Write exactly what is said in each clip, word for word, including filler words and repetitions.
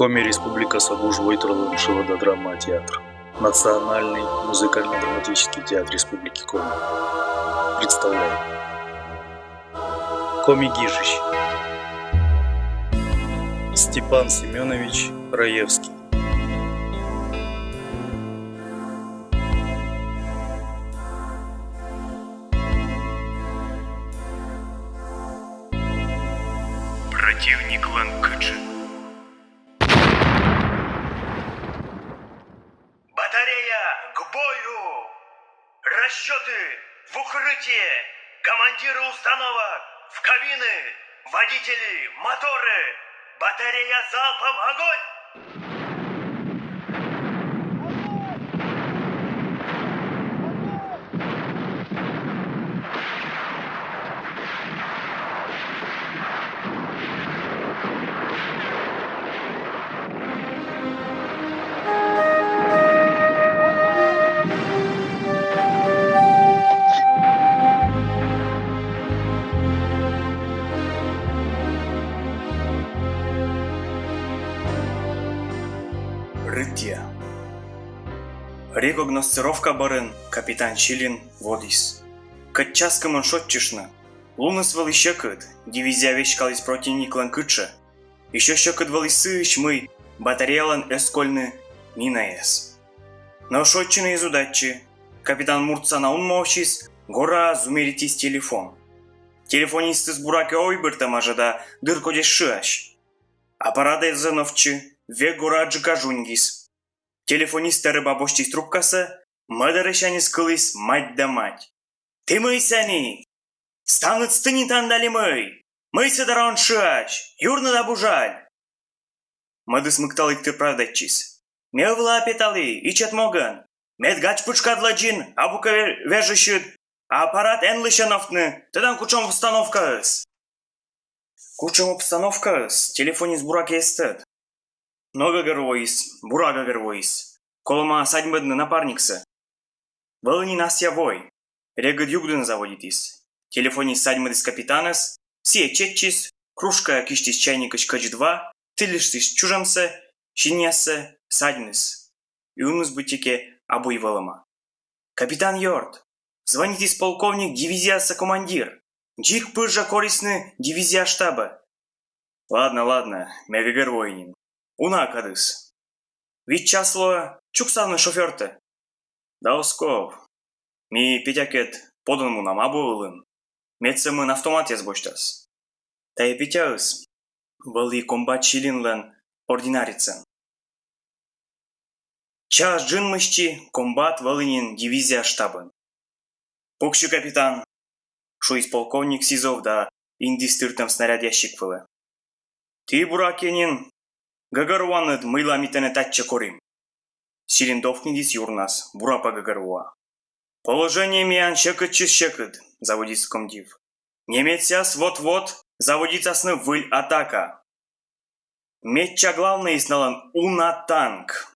Коми Республикаса вужвойтырлӧн шылада драма театр. Национальный музыкально-драматический театр Республики Коми представляет. Коми гижысь Степан Семёнович Раевский. Противниклӧн кытшӧ. Батарея, к бою! Расчёты, в укрытие! Командиры установок, в кабины! Водители, моторы! Батарея, залпом огонь! Рытья. Рекогносцировка бӧрын капитан Силин водіс. Кӧть час кымын шойччыштны. Луныс вӧлі сьӧкыд, дивизия веськаліс противниклӧн кытшӧ. Ещӧ сьӧкыд вӧлі сыысь, мый батареялӧн эз кольны минаяс. Но шойччыны эз удайтчы. Капитан муртса на унмовсис, гораа зуммеритіс телефон. Телефонистыс, буракӧ, ойбыртӧма жӧ да дыр кодьӧсь шыась. Аппарат эз эновтчы, век горааджыка жуньгис. Телефонист тэрыба босьтіс трубкасӧ, мӧдарсяньыс кыліс мать да мать. Ті мый сэні? Ставныд стынитанныд али мый? Мый сы дыра он шыась? Юрныд абу жаль? Мӧдыс мыкталігтыр правдайтчис. Ме ывлаӧ петалі, ичӧт могӧн. Мед гач пытшкад лэдзин, абу кӧ ве-, вежысьыд, а аппарат эн лысьт эновтны, тӧдан, кутшӧм обстановкаыс. Кутшӧм обстановкаыс, телефонист, буракӧ, эз тӧд. Но гӧгӧрвоис, бура гӧгӧрвоис. Колӧма садьмӧдны напарниксӧ. Вӧлі нин асъя вой. Регыд югдыны заводитіс. Телефонист садьмӧдіс капитанӧс, сійӧ чеччис, кружкаӧ кисьтіс чайникысь кӧдзыд ва, тільыштіс чужӧмсӧ, синъяссӧ, садьмис. Юныс быттьӧкӧ абу и вӧлӧма. Капитан ёрт, звонитіс полковник, дивизияса командир. Дзик пыр жӧ корисны дивизия штабӧ. Ладнӧ, ладнӧ, ме гӧгӧрвои нин. Уна кадыс. Вит час лоӧ, чуксавны шофёртӧ. Да оз ков. Ми Петякӧд подӧн мунам, абу ылын. Мед сӧмын автоматъяс босьтас. Тайӧ Петяыс вӧлі комбат Силинлӧн ординарецӧн. Час джын мысти комбат вӧлі нин дивизия штабын. Пуксьы, капитан, шуис полковник сизов да индіс тыртӧм снаряд ящик вылӧ. Ті, буракӧ, нин гӧгӧрвоанныд, мыйла ми тэнӧ татчӧ корим. Силин довкнитіс юрнас, бура пӧ гӧгӧрвоа. Положение миян сьӧкыдысь сьӧкыд, заводитіс комдив. Немецъяс вот-вот заводитасны выль атака. Медся главнӧйыс налӧн уна танк.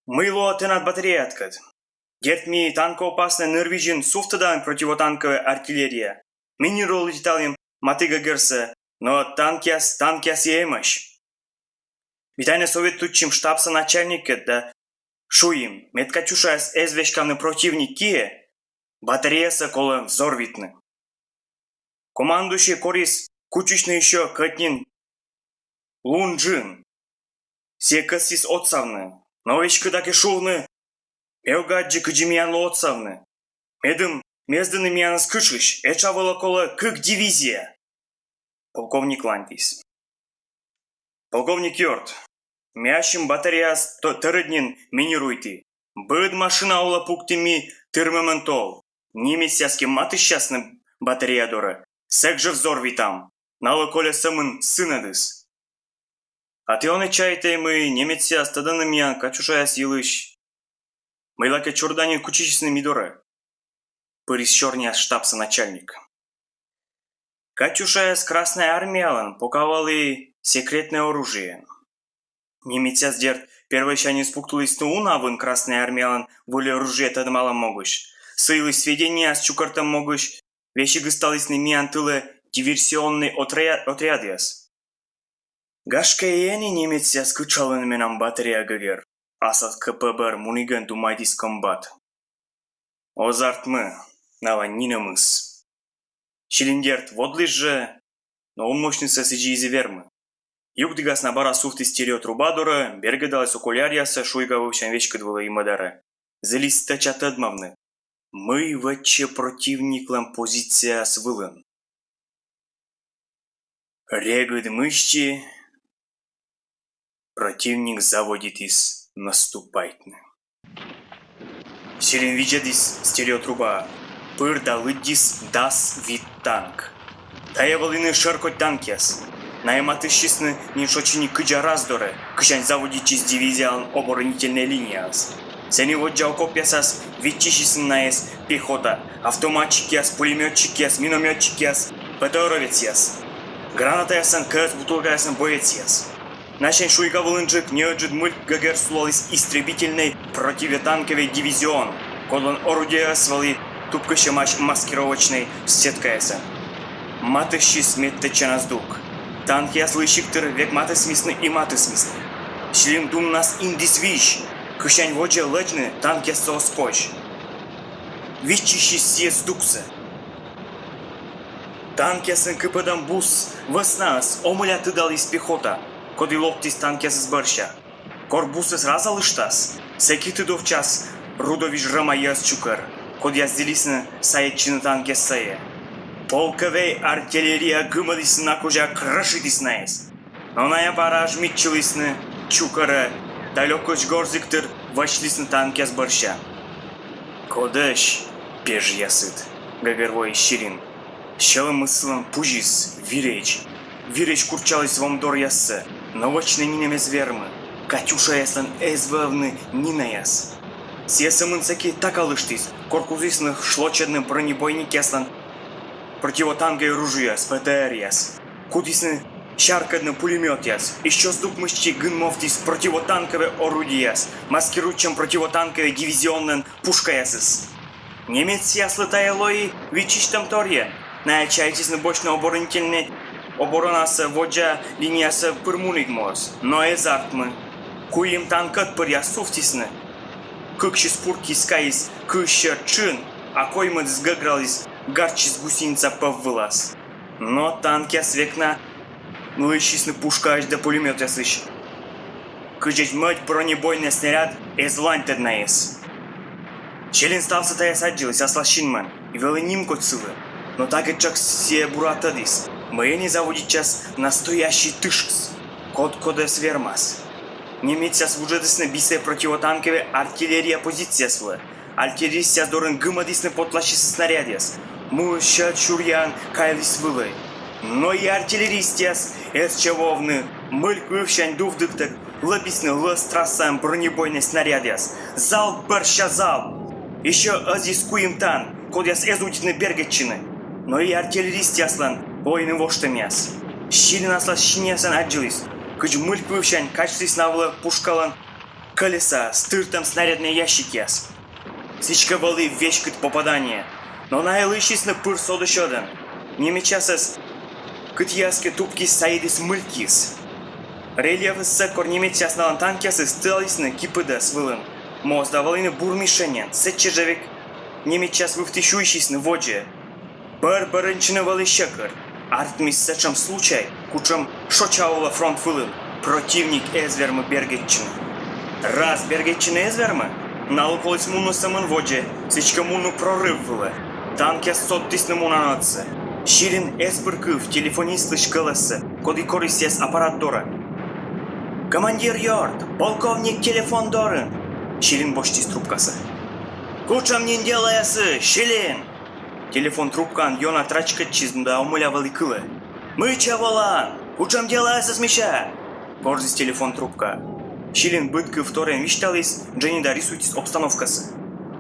Мый лоӧ тэнад батареякӧд? Дерт, ми танкоопаснӧй нырвизьын сувтӧдалім противотанкӧвӧй артиллерия, минируйталім матігӧгӧрсӧ, но танкъяс, танкъяс и эмӧсь. Ми тані советуйтчим штабса начальниккӧд да шуим, мед катюшаяс эз веськавны противник киӧ, батареясӧ колӧ взорвитны. Командующӧй корис кутчысьны ещӧ кӧть нин лун джын. Сійӧ кӧсйис отсавны, но веськыда кӧ шуны, ме ог аддзы, кыдзи миянлы отсавны. Медым мездыны миянӧс кытшысь, этша вылӧ колӧ кык дивизия. Полковник ланьтіс. Полковник ёрт, ме ассьым батареяяс тӧ-, тӧрыт нин минируйті. Быд машина улӧ пукті ми тырмымӧн тол. Немецъяс кӧ матыстчасны батарея дорӧ, сэк жӧ взорвитам. Налы кольӧ сӧмын сынӧдыс. А тэ онӧ чайтӧй, мый немецъяс тӧдӧны миян катюшаяс йылысь? Мыйлакӧ чорыда нин кутчысисны ми дорӧ? Пырис сёрниас штабса начальник. Катюшаяс Краснӧй Армиялӧн пока вӧлі секретнӧй оружие. Немецъяс, дерт, первойсяньыс пуктылісны уна вын Краснӧй Армиялӧн выль оружие тӧдмалӧм могысь, сы йылысь сведениеяс чукӧртӧм могысь, весиг ысталісны миян тылӧ диверсионнӧй отря-, отрядъяс. Гашкӧ, ӧні немецъяс кытшалӧны менам батарея гӧгӧр, аслас КП бӧр мунігӧн думайтіс комбат. Оз артмы, налӧн нинӧмыс. Силин, дерт, водліс жӧ, но унмовсьнысӧ сідзи эз и вермы. Югдігас на бара сувтіс стереотруба дорӧ, бергӧдаліс окуляръяссӧ шуйга вывсянь веськыд вылӧ и мӧдарӧ. Зілис стӧча тӧдмавны, мый вӧчсьӧ прӧтивниклӧн позицияяс вылын. Регыд мысти прӧтивник заводитіс наступайтны. Силин видзӧдіс стереотрубаӧ. Пыр да лыддис дас вит танк. Тайӧ вӧліны шӧркодь танкъяс. Найӧ матыстчисны нин шочиниг кыдзи раздорӧ, кысянь заводитчис дивизиялӧн оборонительнӧй линияыс. Сэні воддза окопъясас виччысисны найӧс пехота, автоматчикъяс, пулемётчикъяс, миномётчикъяс, ПТОровецъяс, гранатаясӧн, КС бутылкаясӧн боецъяс. Насянь шуйга вылынджык неыджыд мыльк гӧгӧр сулаліс истребительнӧй противотанкӧвӧй дивизион, кодлӧн орудиеыс вӧлі тупкысьӧмаӧсь маскировочнӧй сеткаясӧн. Матыстчис медтӧдчана здук. Танкъяс лыйсигтыр век матысмисны и матысмисны. Силин думнас индіс визь, кысянь водзӧ лэдзны танкъяссӧ оз позь. Виччысис сійӧ здуксӧ. Танкъяслӧн кыпӧдӧм бус вӧснаыс омӧля тыдаліс пехота, коді локтіс танкъясыс бӧрся. Кор бусыс разалыштас, сэки тыдовтчас рудовидз рӧма йӧз чукӧр, кодъяс зілисны сайӧдчыны танкъяс сайӧ. Полкӧвӧй артиллерия гымӧдіс на кузя, крӧшитіс найӧс. Но найӧ бара жмитчылісны чукӧрӧ да лёкысь горзігтыр вӧчлісны танкъяс бӧрся. «Кодӧсь пежъясыд», — гӧгӧрвоис Силин. Сьӧлӧмыс сылӧн пузис, вирӧдз, вирӧдз курччаліс вомдоръяссӧ, но вӧчны нинӧм эз вермы. Катюшаяслӧн эз вӧвны минаяс. Сійӧ сӧмын сэки такалыштіс, кор кутісны шлочӧдны бронебойникъяслӧн противотанкӧвӧй ружьеяс, ПТР-яс. Кутісны сяркӧдны пулемётъяс. Ещӧ здук мысти гынмовтіс противотанкӧвӧй орудиеяс, маскируйтчӧм противотанкӧвӧй дивизионлӧн пушкаясыс. Немецъяслы тайӧ лои виччысьтӧмторйӧн. Найӧ чайтісны босьтны оборонительнӧй оборонасӧ воддза линиясӧ пыр мунігмоз, но эз артмы. Куим танк ӧтпырйӧ сувтісны. Кыксьыс пуркйис-кайис кыыссерӧ тшын, а коймӧдыс гӧграліс, гартчис гусеница пӧв вылас. Но танкъяс век на лыйсисны пушкаясысь да пулемётъясысь. Кыдз мӧд бронебойнӧй снаряд эз ланьтӧд найӧс. Силин ставсӧ тайӧс аддзыліс аслас синмӧн и вӧлі нимкодь сылы. Но тадзи тшӧтш сійӧ бура тӧдіс, мый ӧні заводитчас настоящӧй тышкыс. Кодкӧ эз вермас. Немецъяс вуджӧдісны бисӧ противотанкӧвӧй артиллерия позицияяс вылӧ. Артиллеристъяс дорын гымӧдісны потласьысӧ снарядъяс. Муыс сьӧд сюръяӧн кайліс вылӧ. Но и артиллеристъяс эз чӧв овны, мыльк вывсянь дувдігтӧг лэбисны лӧз трассаӧн бронебойнӧй снарядъяс. Залп бӧрся залп! Ещӧ ӧзйис куим танк, кодъяс эз удитны бергӧдчыны. Но и артиллеристъяслӧн лоины воштӧмъяс. Силин аслас синъясӧн аддзыліс, кыдз мыльк вывсянь качлісны на вылӧ пушкалӧн кӧлесаяс, тыртӧм снаряднӧй ящикъяс. Сідзкӧ вӧлі веськыд попадание, но найӧ лыйсисны пыр содысь ӧдӧн. Немецъясӧс кытъяскӧ тупкис, сайӧдіс мылькйыс. Рельефыссӧ кор немецъяс налӧн танкъясыс тыдалісны кипыдӧс вылын, моз да вӧліны бур мишеньӧн, сэтчӧ жӧ век немецъяс вывті сюйсисны водзӧ. Бӧр бӧрыньтчыны вӧлі сьӧкыд. Артмис сэтшӧм случай, кутшӧм шоча овлӧ фронт вылын. Прӧтивник эз вермы бергӧдчыны. Раз бергӧдчыны эз вермы, налы коліс мунны сӧмын водзӧ, сідзкӧ мунны прорыв вылӧ. Танкъяс содтісны мунӧны ӧдсӧ. Силин эз пыр кыв телефонистлысь кӧлӧссӧ, коді корис сійӧс аппарат дорӧ. «Командир ёрт, полковник телефон дорын!» Силин босьтіс трубкасӧ. «Кутшӧм нин делӧясыс, Силин?» Телефон трубкаын ёна трачкӧдчис да омӧля вӧлі кылӧ: «Мый чӧв олан? Кутшӧм делӧясыс, мися?» — горзіс телефон трубка. Силин быд кывторйӧн висьталіс, дженьыда рисуйтіс обстановкасӧ.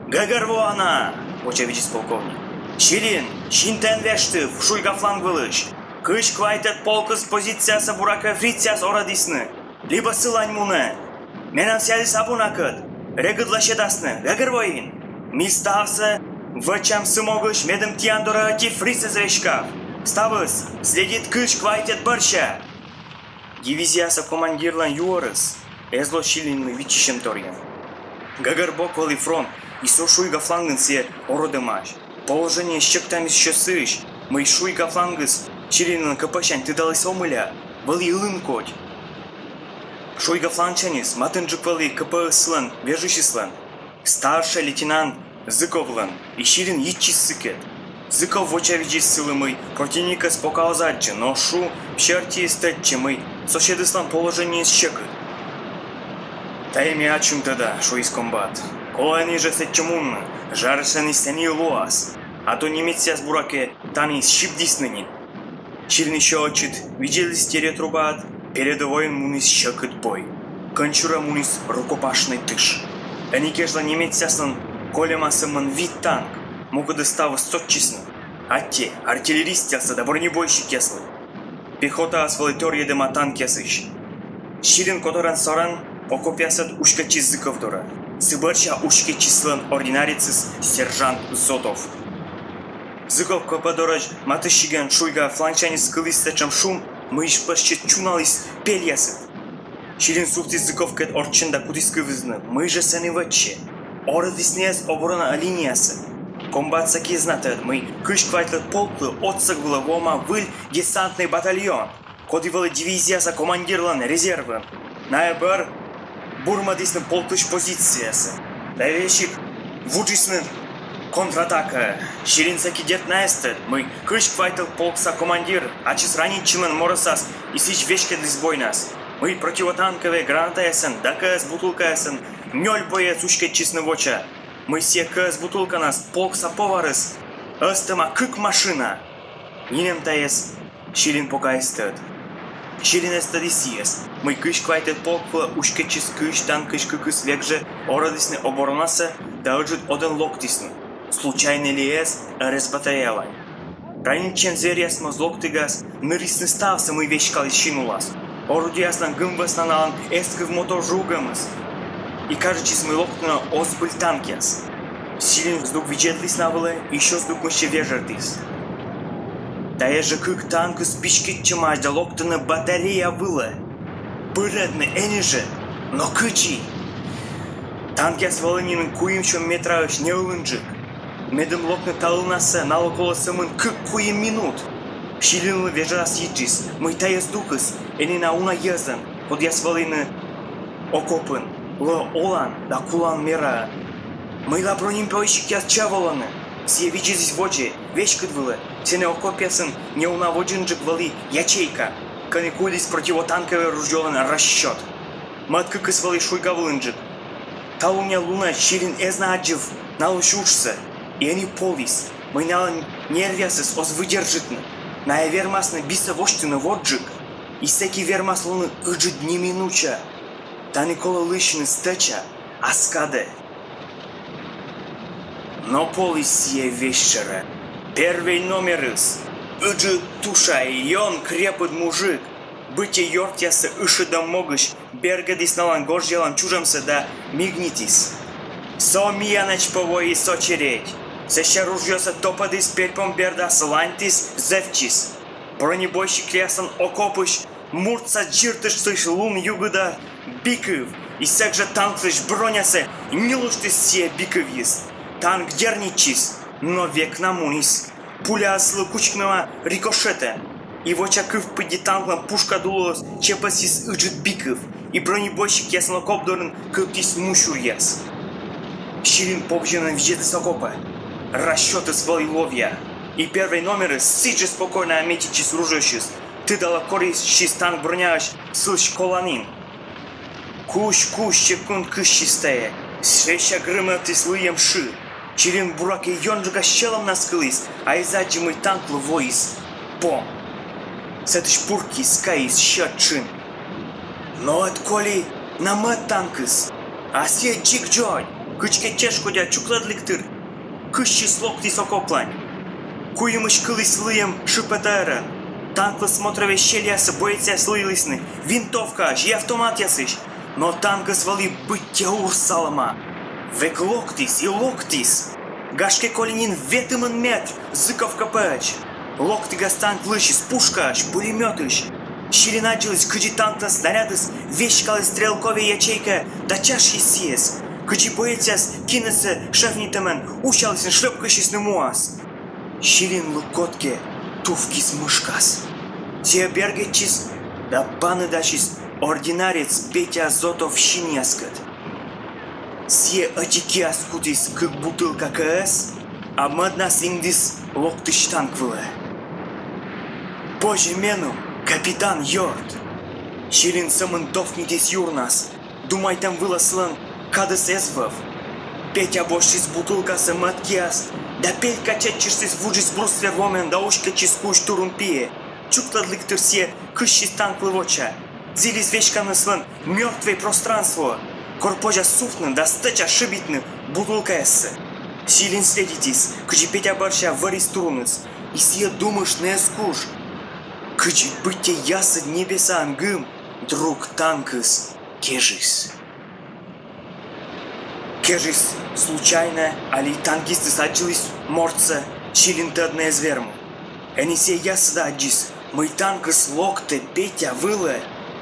«Гӧгӧрвоана! — вочавидзис полковник. — Силин, синтӧ эн вештыв шуйга фланг вылысь. Кызь квайтӧд полкыс позициясӧ, буракӧ, фрицъяс орӧдісны. Либӧ сылань мунӧ. Менам связьыс абу накӧд. Регыд лӧсьӧдасны, гӧгӧрвоин? Ми ставсӧ вӧчам сы могысь, медым тіян дорӧ ӧти фриц эз веськав. Ставыс, следит кызь квайтӧд бӧрся!» Дивизияса командирлӧн юӧрыс эз ло Силинлы виччысьӧмторйӧн. Гӧгӧрбок вӧлі фронт, и со шуйга флангын сійӧ орӧдӧмаӧсь. Положениеыс сьӧктӧмыс сыысь, мый шуйга флангыс Силинлӧн КП-сянь тыдаліс омӧля, вӧлі лым кодь. Шуйга флангсяньыс матынджык вӧлі КП-ыс сылӧн вежысьыслӧн, старшӧй лейтенант Зыковлӧн, и Силин йитчис сыкӧд. Зыков вочавидзис сылы, мый прӧтивникӧс пока оз аддзы, но шу сертиыс тӧдчӧ, мый соседыслӧн положениеыс сьӧкыд. «Тайӧ ме ачым тӧда, — шуис комбат. — Колӧ ӧні жӧ сэтчӧ мунны, жарыс ӧні сэні лоас, а то немецъяс, буракӧ, тані сибдісны нин». Силин ещӧ ӧтчыд видзӧдліс стереотрубаӧд. Передӧвӧйын муніс сьӧкыд бой. Кӧнсюрӧ муніс рукопашнӧй тыш. Ӧні кежлӧ немецъяслӧн кольӧма сӧмын вит танк, мукӧдыс ставыс сотчисны. Аттьӧ артиллеристъяслы да бронебойщикъяслы. Пехотаыс вӧлі торйӧдӧма танкъясысь. Силин котӧрӧн сорӧн окопъясӧд уськӧдчис Зыков дорӧ. Сы бӧрся уськӧдчис сылӧн ординарецыс сержант Зотов. Зыков КП дорӧдз матыстчигӧн шуйга флангсяньыс кыліс сэтшӧм шум, мый пӧшти чуналіс пельясыд. Силин сувтіс Зыковкӧд орччӧн да кутіс кывзыны, мый жӧ сэні вӧчсьӧ. Орӧдісны эз оборона линиясӧ. Комбат сэки эз на тӧд, мый кызь квайтлӧд полклы отсӧг вылӧ воӧма выль десантнӧй батальон, коді вӧлі дивизияса командирлӧн резервын. Найӧ бӧр бурмӧдісны полклысь позициясӧ да весиг вуджисны контратакаӧ. Силин сэки, дерт, на эз тӧд, мый кызь квайтӧд полкса командир ачыс ранитчӧмӧн морӧсас и сідз веськӧдліс бойнас, мый противотанкӧвӧй гранатаясӧн да КС бутылкаясӧн нёль боец уськӧдчисны воча, мый сійӧ КС бутылканас полкса поварыс ӧзтӧма кык машина. Нинӧм тайӧс Силин пока эз тӧд. Силин эз тӧд и сійӧс, мый кызь квайтӧд полк вылӧ уськӧдчис кызь танкысь кыкыс век жӧ орӧдісны оборонасӧ да ыджыд ӧдӧн локтісны, случайнӧ ли эз, РС батареялань. Ранитчӧм зверьяс моз локтігас нырисны ставсӧ, мый веськалі син улас. Орудиеяслӧн гым вӧсна налӧн эз кыв мотор жугӧмыс, и кажитчис, мый локтӧны оз збыль танкъяс. Силин здук видзӧдліс на вылӧ и ещӧ здук мысти вежӧртіс. Тайӧ жӧ кык танкыс писькӧдчӧмаӧсь да локтӧны батарея вылӧ. Пырӧдны ӧні жӧ, но кыдзи? Танкъяс вӧліны нин куимсё метраысь не ылынджык. Медым локны та ылнасӧ, налы колӧ сӧмын кык-куим минут. Силинлы вежӧрас йитчис, мый тайӧ здукыс ӧні на уна йӧзӧн, кодъяс вӧліны окопын, лоӧ олан да кулан мераӧн. Мыйла бронебойщикъяс чӧв олӧны? Сійӧ видзӧдліс водзӧ, веськыд вылӧ. Сэні окопъясын неуна водзынджык вӧлі ячейка, кӧні куйліс противотанкӧвӧй ружьелӧн расчёт. Мӧд кыкыс вӧлі шуйга вылынджык. Талунъя лунӧдз Силин эз на аддзыв налысь уджсӧ, и ӧні поліс, мый налӧн нервъясыс оз выдержитны. Найӧ вермасны бисӧ восьтыны водзджык, и сэки вермас лоны ыджыд неминуча. Тані колӧ лыйсьыны стӧча, ас кадӧ. Но поліс сійӧ весьшӧрӧ. Первой номерыс, ыджыд тушаӧй, ён крепыд мужик, быттьӧ ёртъяссӧ ышӧдӧм могысь бергӧдіс налӧн гожъялӧм чужӧмсӧ да мигнитіс. Со миянӧдз пӧ воис ӧчередь. Сэсся ружьесӧ топӧдіс пельпом бердас, ланьтіс, зэвтчис. Бронебойщикъяслӧн окопысь муртса дзирдыштіс лун югыда би кыв, и сэк жӧ танклысь бронясӧ нюлыштіс сійӧ би кывйыс. Танк дернитчис, но век на муніс. Пуляыс сылы кучкӧма рикошетӧн, и воча кыв пыдди танклӧн пушка дулоыс чепӧсйис ыджыд би кыв, и бронебойщикъяслӧн окоп дорын кыптіс му сюръяс. Силин повзьӧмӧн видзӧдліс окопӧ. Расчётыс вӧлі ловъя, и первой номерыс сідзжӧ спокойнӧя метитчис ружьесьыс, тыдалӧ, корсис танк броняысь сылысь коланін. Кузь-кузь секунд кыссис тайӧ, сэсся грымӧбтіс лыйӧм шы. Силин, буракӧ, ёнджыка сьӧлӧмнас кыліс, а эз аддзы, мый танклы воис пом. Сэтысь пуркйис, кайис сьӧд тшын. Но ӧд коли на мӧд танкыс. А сійӧ дзик дзонь, кыдзкӧ тешкодя чукльӧдлігтыр кыссис-локтіс окоплань. Куимысь кыліс лыйӧм шы ПТР-ӧн. Танклысь смотрӧвӧй щельясӧ боецъяс лыйлісны винтовкаысь и автоматъясысь, но танкыс вӧлі быттьӧ урсалӧма. Век локтіс и локтіс. Гашкӧ, коли нин ветымын метр Зыков КП-ӧдз. Локтігас танк лыйсис пушкаысь, пулемётысь. Силин аддзыліс, кыдзи танктӧн снарядыс веськаліс стрелковӧй ячейкаӧ да чашйис сійӧс, кыдзи боецъяс кинӧсӧ шевкнитӧмӧн усялісны, шлёпкайсисны муас. Силинлы кодкӧ тувкис мышкас. Сійӧ бергӧдчис да паныдасис ординарец Петя Зотов синъяскӧд. Сійӧ ӧти киас кутіс кык бутылка К С, а мӧднас индіс локтысь танк вылӧ. Позьӧ меным, капитан ёрт! Силин сӧмын довкнитіс юрнас. Думайтӧм вылӧ сылӧн кадыс эз вӧв. Петя босьтіс бутылкасӧ мӧд киас да пелька чеччыштіс, вуджис бруствер вомӧн да уськӧдчис кузь турун пиӧ. Чукльӧдлігтыр сійӧ кыссис танклы воча. Зілис веськавны сылӧн мёртвӧй пространствоӧ, кор позяс сувтны да стӧча шыбитны бутылкаяссӧ. Силин следитіс, кыдзи Петя бӧрся вӧрис туруныс, и сійӧ думыштны эз куж, кыдзи быттьӧ ясыд небесаын гым, друг танкыс кежис. Кежис случайнӧ али танкистыс аддзыліс мортсӧ, Силин тӧдны эз вермы. Ӧні сійӧ ясыда аддзис, мый танкыс локтӧ Петя вылӧ,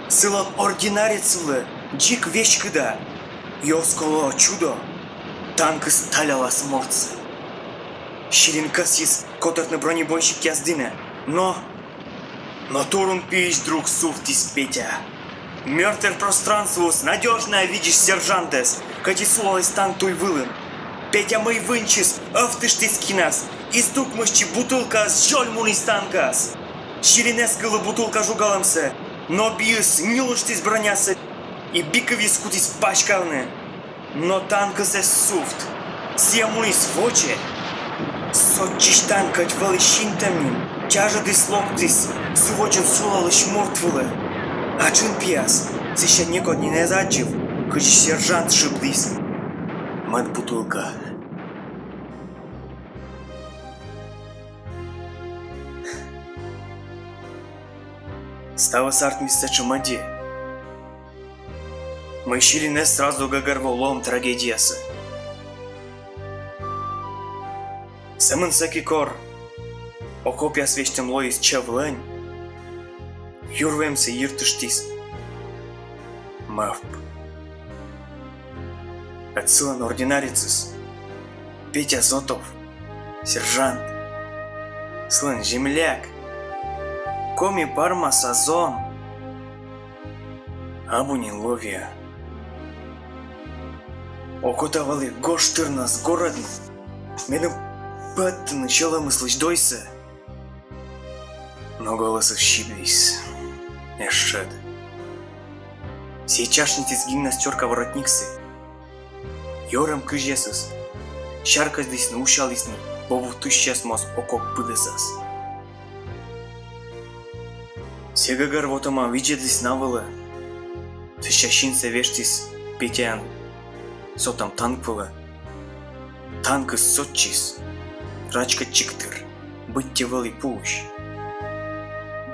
сылӧн ординарецыс вылӧ, дзик веськыда. И оз колӧ чудо, танкыс талялас мортсӧ. Силин кӧсйис котӧртны бронебойщикъяс дінӧ, но но турун пиысь друг сувтіс Петя. Мёртвӧй пространствоыс надёжнӧя видзис сержантӧс, кӧть и сулаліс танк туй вылын. Петя мый вынсьыс ӧвтыштіс кинас и здук мысти бутылкаыс зёльмуніс танкас. Силин эз кывлы бутылка жугалӧмсӧ, но биыс нюлыштіс бронясӧ и би кывйыс кутіс паськавны. Но танкыс эз сувт. Сійӧ муніс водзӧ. Сотчысь танк кӧть вӧлі синтӧм нин, тяжӧдіс локтіс сы водзын сулалысь морт вылӧ. А джын пиас сэсся некод нин эз аддзыв, кыдзи сержант шыбитіс мӧд бутылка. Ставыс артмис сэтшӧм ӧдйӧ, мый Силин эз сразу гӧгӧрво лоӧм трагедиясӧ. Сӧмын сэки, кор окопъяс весьтын лоис чӧв-лӧнь, юр вемсӧ йиртыштіс мӧвп. Ӧд сылӧн ординарецыс, Петя Зотов, сержант, сылӧн земляк, Коми пармаса зон, абу нин ловъя. Окота вӧлі гож тырнас горӧдны, медым пӧдтыны сьӧлӧмыслысь дойсӧ. Но гӧлӧсыс сибліс. Эз шед. Сійӧ чашнитіс гимнастёрка воротниксӧ. Ёрӧм кизьясыс сяркӧдісны, усялісны бобув тысьяс моз окоп пыдӧсас. Сійӧ гӧгӧрвотӧма видзӧдліс на вылӧ, сэсся синсӧ вештіс Петяӧн сотӧм танк вылӧ. Танкыс сотчис, рачкӧдчигтыр, быттьӧ вӧлі пуысь.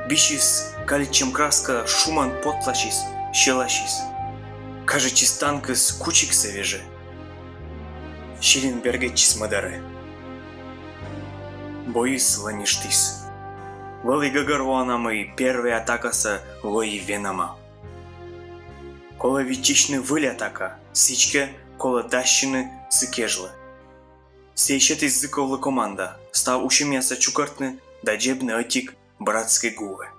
Бисьыс калитчӧм краска шумӧн потласис, сьӧласис. Кажитчис, танкыс кучиксӧ вежӧ. Силин бергӧдчис мӧдарӧ. Бойыс лӧньыштіс. Вӧлі гӧгӧрвоана, мый первой атакасӧ лои венӧма. Колӧ виччысьны выль атака, сідзкӧ, колӧ дасьтыны сы кежлӧ. Сійӧ сетіс Зыковлы команда став усьӧмъяссӧ чукӧртны да дзебны ӧтик братскӧй гуӧ.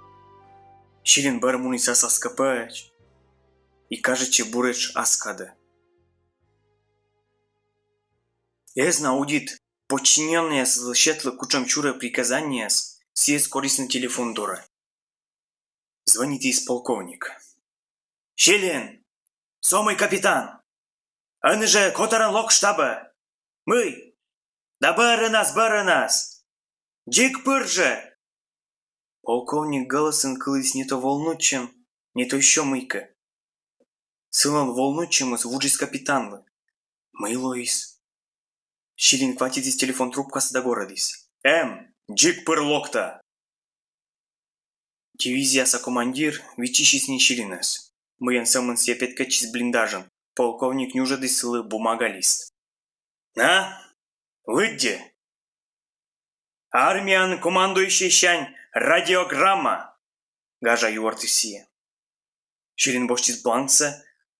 Силин бӧр муніс аслас КП-ӧ и, кажитчӧ, буретш ас кадӧ. Эз на удит подчинённӧйяслы сетны кутшӧмсюрӧ приказаниеяс, сійӧс корисны телефон дорӧ. Звӧнитіс полковник. — Силин! Со мый, капитан! Ӧні жӧ котӧрӧн лок штабӧ! Мый? Да бӧрынас, бӧрынас! Дзик пыр жӧ! Полковник гӧлӧсын кыліс не то волнуйтчӧм, не то ещӧ мыйкӧ. Сылӧн волнуйтчӧмыс вуджис капитанлы. Мый лоис? Силин кватитіс телефон трубкасӧ да горӧдіс: — Эм, дзик пыр локта! Дивизияса командир виччысис нин Силинӧс. Мыйӧн сӧмын сійӧ петкӧдчис блиндажын, полковник нюжӧдіс сылы бумага лист. — На, лыддьы. Армияын командующӧйсянь радиограмма. — гажа юӧртіс сійӧ. Силин босьтіс бланксӧ,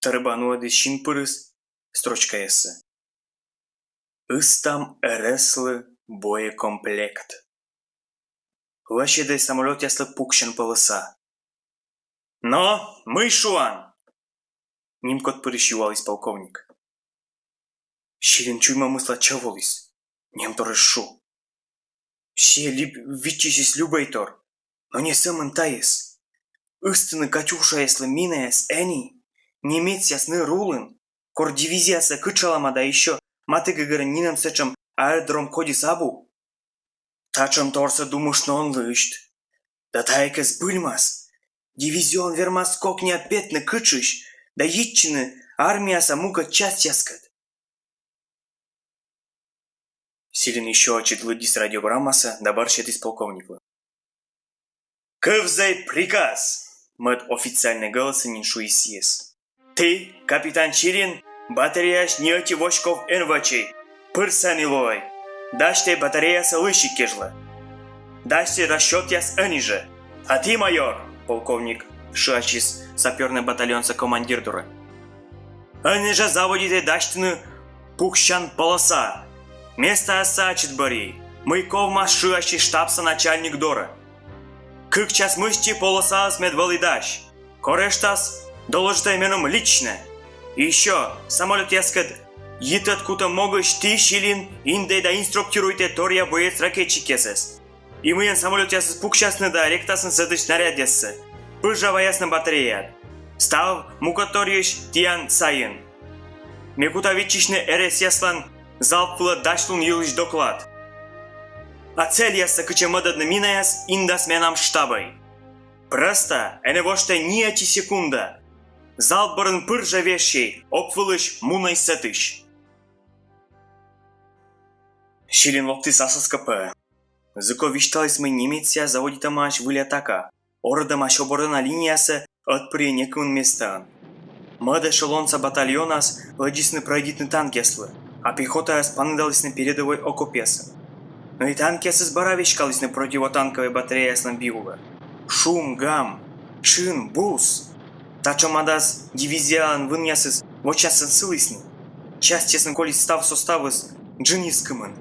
тӧрыба нуӧдіс син пырыс строчкаяссӧ: «Ыстам РС-лы боекомплект. Лӧсьӧдӧй самолётъяслы пуксян полоса». «Но, мый шуан?» — нимкодьпырысь юаліс полковник. Силин чуймӧмысла чӧв оліс, немтор эз шу. Сійӧ либ-, виччысис любӧйтор, но не сӧмын тайӧс. Ыстыны «Катюшаяслы» минаяс ӧні, немецъяс ныр улын, кор дивизиясӧ кытшалӧма да ещӧ матігӧгӧрын нинӧм сэтшӧм аэродром кодьыс абу. Татшӧмторсӧ думыштны он лысьт. Да тайӧ кӧ збыльмас, дивизион вермас кокниа петны кытшысь да йитчыны армияса мукӧд частьяскӧд. Силин ещӧ ачыд лыддис радиограммасӧ да бӧр сетіс полковниклы. «Кывзӧй приказ!» — мӧд официальнӧй гӧлӧсӧн нин шуис сійӧс. «Ті, капитан Силин, батареяысь ни ӧти воськов эн вӧчӧй. Пыр сэні лоӧй. Дасьтӧй батареясӧ лыйсигкежлӧ. Дасьтӧй расчётъяс ӧні жӧ. А ті, майор, — полковник шыасис сапёрнӧй батальонса командир дорӧ, — ӧні жӧ заводитӧй дасьтыны пуксян полоса. Местаяссӧ ачыд бӧрйӧй, мый ковмас шыасьысь штабса начальник дорӧ. Кык час мысти полосаыс мед вӧлі дась. Кор эштас, доложитӧй меным личнӧ. И ещӧ, самолётъяскӧд йитӧд кутӧм могысь ті, Силин, индӧй да инструктируйтӧй торъя боец-ракетчикъясӧс. И мыйӧн самолётъясыс пуксясны да ректасны сэтысь снарядъяссӧ, пыр жӧ ваясны батареяӧд. Став мукӧдторйысь тіян сайын. Ме кута виччысьны РС-яслӧн залп вылӧ дасьлун йылысь доклад. А цельяссӧ, кытчӧ мӧдӧдны минаяс, индас менам штабӧй. Прӧста энӧ воштӧй ни ӧти секунда. Залп бӧрын пыр жӧ вежсьӧй, ок вылысь мунӧй сэтысь». Силин локтіс ас СКП-ӧ. Зыков висьталіс, мый немецъяс заводитӧмаӧсь выль атака, орӧдӧмаӧсь оборона линиясӧ ӧтпырйӧ некымын местаын. Мӧд эшелонса батальонъяс лэдзисны прӧйдитны танкъяс вылӧ, а пехотаяс паныдалісны передӧвӧй окопъясын. Но и танкъясыс бара веськалісны противотанкӧвӧй батареяяслӧн би улӧ. Шум, гам, тшын, бус. Татшӧммӧдас дивизиялӧн вынъясыс вочасӧн сылісны. Частьясын колис став составыс джынйыс кымын.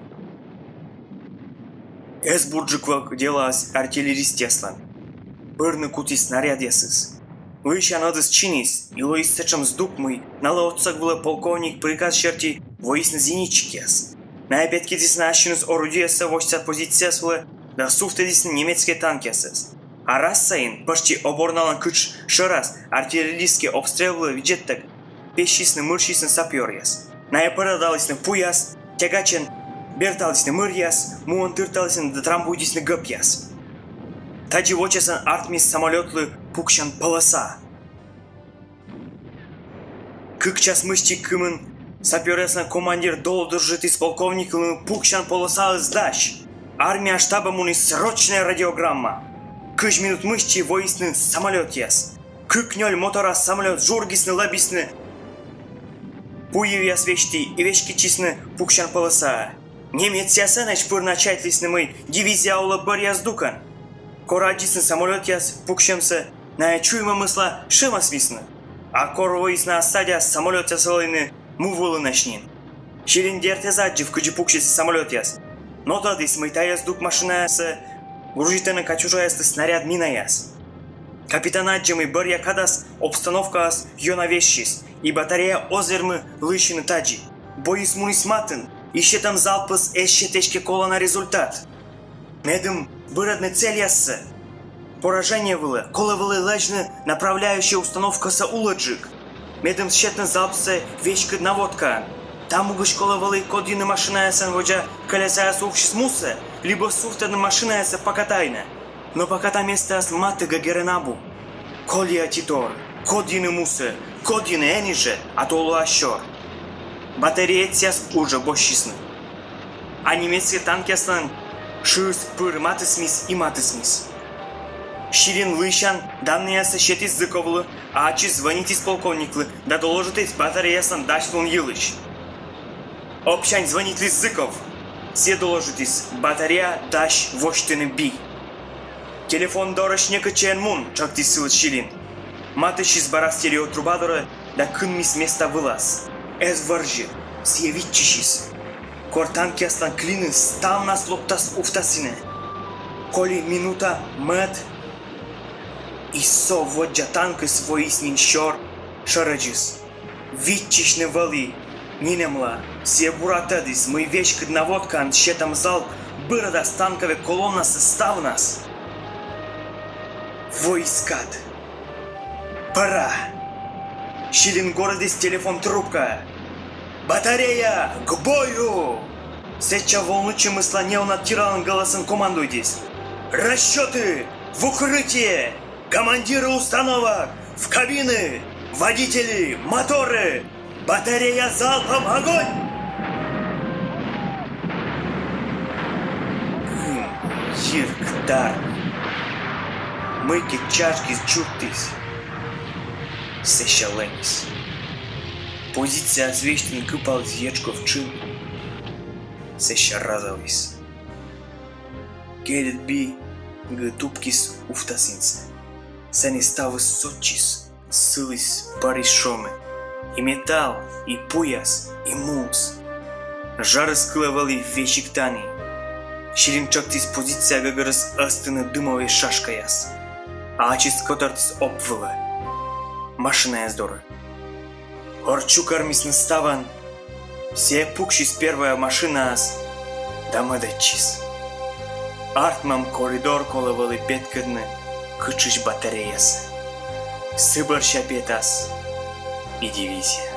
Эз бурджык вӧв делаыс артиллеристъяслӧн. Пырны кутіс снарядъясыс. Лыйсян ӧдыс чиніс, и лоис сэтшӧм здук, мый налы отсӧг вылӧ полковник приказ серти воисны зенитчикъяс. Найӧ петкӧдісны ассьыныс орудиесӧ восьса позицияяс вылӧ да сувтӧдісны немецкӧй танкъясӧс. А рас сайын, пӧшти обороналӧн кытш шӧрас, артиллерийскӧй обстрел вылӧ видзӧдтӧг, пессисны-мырсисны сапёръяс. Найӧ пӧрӧдалісны пуяс, тягачӧн берталісны мыръяс, муӧн тырталісны да трамбуйтісны гӧпъяс. Тадзи вочасӧн артмис самолётлы пуксян полоса. Кык час мысти кымын сапёръяслӧн командир доложитіс полковниклы, мый пуксян полосаыс дась. Армия штабӧ муніс срочнӧй радиограмма. Кызь минут мысти воисны самолётъяс. Кык нёль моторас самолёт жургисны-лэбисны пуйывъяс весьтті и веськӧдчисны пуксян полосаӧ. Немецъяс ӧнӧдз пыр на чайтлісны, мый дивизия олӧ бӧръя здукӧн. Кор аддзисны самолётъяс пуксьӧмсӧ, найӧ чуймӧмысла шемӧсмисны. А кор воисны ас садяс, самолётъяс вӧліны му вылынӧсь нин. Силин, дерт, эз аддзыв, кыдзи пуксисны самолётъяс, но тӧдіс, мый тайӧ здук машинаясӧ грузитӧны «Катюшаяслы» снаряд-минаяс. Капитан аддзӧ, мый бӧръя кадас обстановкаыс ёна вежсис, и батарея оз вермы лыйсьыны тадзи. Бойыс муніс матын, и сетӧм залпыс эз сет эськӧ колана результат. Медым бырӧдны цельяссӧ, поражение вылӧ, колӧ вӧлі лэдзны направляющӧй установкасӧ улӧджык. Медым сетны залпсӧ веськыд наводкаӧн, та могысь колӧ вӧлі кодйыны машинаясӧн водзӧ кӧлесаяс увсьыс мусӧ либӧ сувтӧдны машинаяссӧ пакӧтайнӧ. Но пакӧта местаяс матігӧ герӧн абу. Коли ӧтитор: кодйыны мусӧ, кодйыны ӧні жӧ, а то лоас сёр. Батареецъяс уже босьтчисны. А немецкӧй танкъяслӧн шыыс пыр матысмис и матысмис. Силин лыйсян данныйяссӧ сетіс Зыковлы, а ачыс звӧнитіс полковниклы да доложитіс батареяяслӧн дасьлун йылысь. Ӧпсянь звӧнитліс Зыков. Сійӧ доложитіс: батарея дась восьтыны би. Телефон дорысь некытчӧ эн мун, тшӧктіс сылы Силин. Матыстчис бара стереотруба дорӧ да кынмис места вылас. Эз вӧрзьы, сійӧ виччысис. Кор танкъяслӧн клиныс ставнас локтас увтасінӧ. Коли минута, мӧд. И со воддза танкыс воис нин сёр шӧрӧдзыс. Виччысьны вӧлі нинӧмла. Сійӧ бура тӧдіс, мый веськыд наводкаӧн сетӧм залп бырӧдас танкӧвӧй колоннасӧ ставнас. Воис кад. Пора! Силин горӧдіс телефон трубкаӧ: «Батарея, к бою!» Сэтчӧ волнуйтчӧмысла неуна тіралан гӧлӧсӧн командуйтіс: «Расчёты! В укрытие! Командиры установок! В кабины! Водители! Моторы! Батарея залпом! Огонь!» Кын, йирк, тарк. Мыйкӧ чашкис, дзугтіс. Сэсся лӧнис. Позицияяс весьтын кыпаліс Еджков тшын. Сэсся разаліс. Кельыд би гы тупкис увтасінсӧ. Сэні ставыс сотчис, сыліс, пӧрис шомӧ. И металл, и пуяс, и муыс. Жарыс кылӧ вӧлі весиг тані. Силин тшӧктіс позиция гӧгӧрыс ӧзтыны дымӧвӧй шашкаяс. А ачыс котӧртіс ОП вылӧ, машинаяс дорӧ. Кор чукӧрмисны ставӧн, сійӧ пуксис первойя машинаас да мӧдӧдчис. Артмӧм коридор колӧ вӧлі петкӧдны кытшысь батареясӧ. Сы бӧрся петас и дивизия.